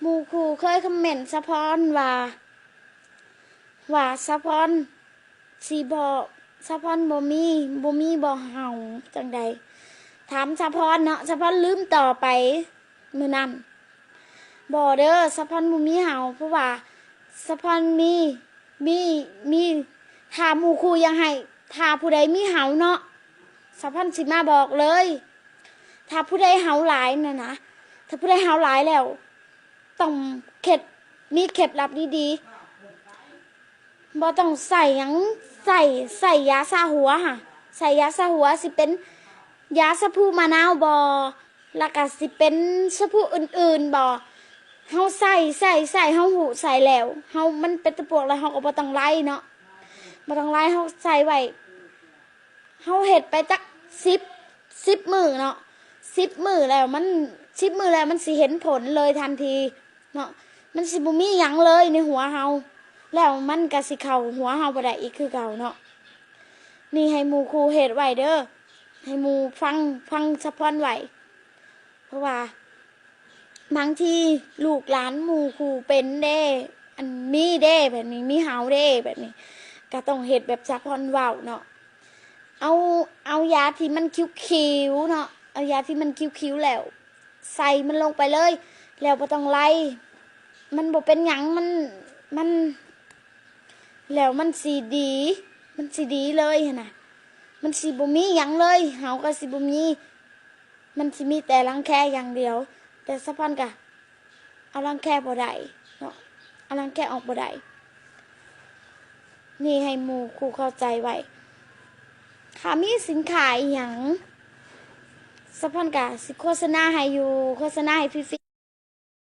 ໝູ່ຄູ່ເຄີຍຄອມເມັນສາວພອນວ່າ ວ່າສາວພອນຊິບໍ່ ສາວພອນບໍ່ມີ ບໍ່ມີບໍ່ເຫົາຈັ່ງໃດ? ຖາມສາວພອນເນາະ ສາວພອນລືມຕໍ່ໄປມື້ນັ້ນ. ບໍ່ເດີ ສາວພອນບໍ່ມີເຫົາ ເພາະວ່າສາວພອນມີ ມີ ມີ ຖ້າໝູ່ຄູ່ຢາກໃຫ້ ຖ້າຜູ້ໃດມີເຫົາເນາະ ສາວພອນຊິມາບອກເລີຍ. ຖ້າຜູ້ໃດເຫົາຫຼາຍນັ້ນນະ ຖ້າຜູ້ໃດເຫົາຫຼາຍແລ້ວ ຕ້ອງເຄັດ ມີເຄັດລັບດີໆ ບໍ່ຕ້ອງໃສ່ຫຍັງ ໃສ່ ໃສ່ຢາຊາຫົວຫະ ໃສ່ຢາຊາຫົວ ຊິເປັນຢາສະພູມະນາວບໍ ແລ້ວກະຊິເປັນສະພູອື່ນໆບໍ ເຮົາໃສ່ ໃສ່ ໃສ່ ເຮົາຫູໃສ່ແລ້ວ ເຮົາ ມັນເປັນຕະປວກແລ້ວ ເຮົາກໍບໍ່ຕ້ອງໄລ່ເນາະ ບໍ່ຕ້ອງໄລ່ ເຮົາໃສ່ໄວ້ ເຮົາເຮັດໄປຈັກສິບ ສິບມື້ເນາະ ສິບມື້ແລ້ວມັນ ສິບມື້ແລ້ວມັນຊິເຫັນຜົນເລີຍທັນທີເນາະ ມັນຊິບໍ່ມີຫຍັງເລີຍໃນຫົວເຮົາ ແລ້ວມັນກະຊິເຂົ້າຫົວເຮົາບໍ່ໄດ້ອີກຄືເກົ່າເນາະ. ນີ້ໃຫ້ໝູ່ຄູ່ເຮັດໄວ້ເດີ ໃຫ້ໝູ່ຟັງ ຟັງສາວພອນໄວ້ ເພາະວ່າ ບາງທີລູກຫຼານໝູ່ຄູ່ເປັນເດ້ ອັນ ມີເດ້ແບບນີ້ ມີເຫົາເດ້ແບບນີ້ ກະຕ້ອງເຮັດແບບສາວພອນເວົ້າເນາະ ເອົາ ເອົາຢາທີ່ມັນຂິວໆເນາະ ເອົາຢາທີ່ມັນຂິວໆແລ້ວ ໃສ່ມັນລົງໄປເລີຍ ແລ້ວບໍ່ຕ້ອງໄລ່ ມັນບໍ່ເປັນຫຍັງ ມັນ ມັນ ແລ້ວມັນຊິດີ ມັນຊິດີເລີຍຫັ້ນນະ ມັນຊິບໍ່ມີຫຍັງເລີຍ ເຫົາກໍຊິບໍ່ມີ ມັນຊິມີແຕ່ລັງແຄຢ່າງດຽວ ແຕ່ສາວພອນກະເອົາລັງແຄບໍ່ໄດ້ເນາະ ເອົາລັງແຄອອກບໍ່ໄດ້. ນີ້ໃຫ້ໝູ່ຄູ່ເຂົ້າໃຈໄວ້ ຖ້າມີສິນຄ້າອີ່ຫຍັງ ສາວພອນກະຊິໂຄສະນາໃຫ້ຢູ່ ໂຄສະນາໃຫ້ຟຣີໆ.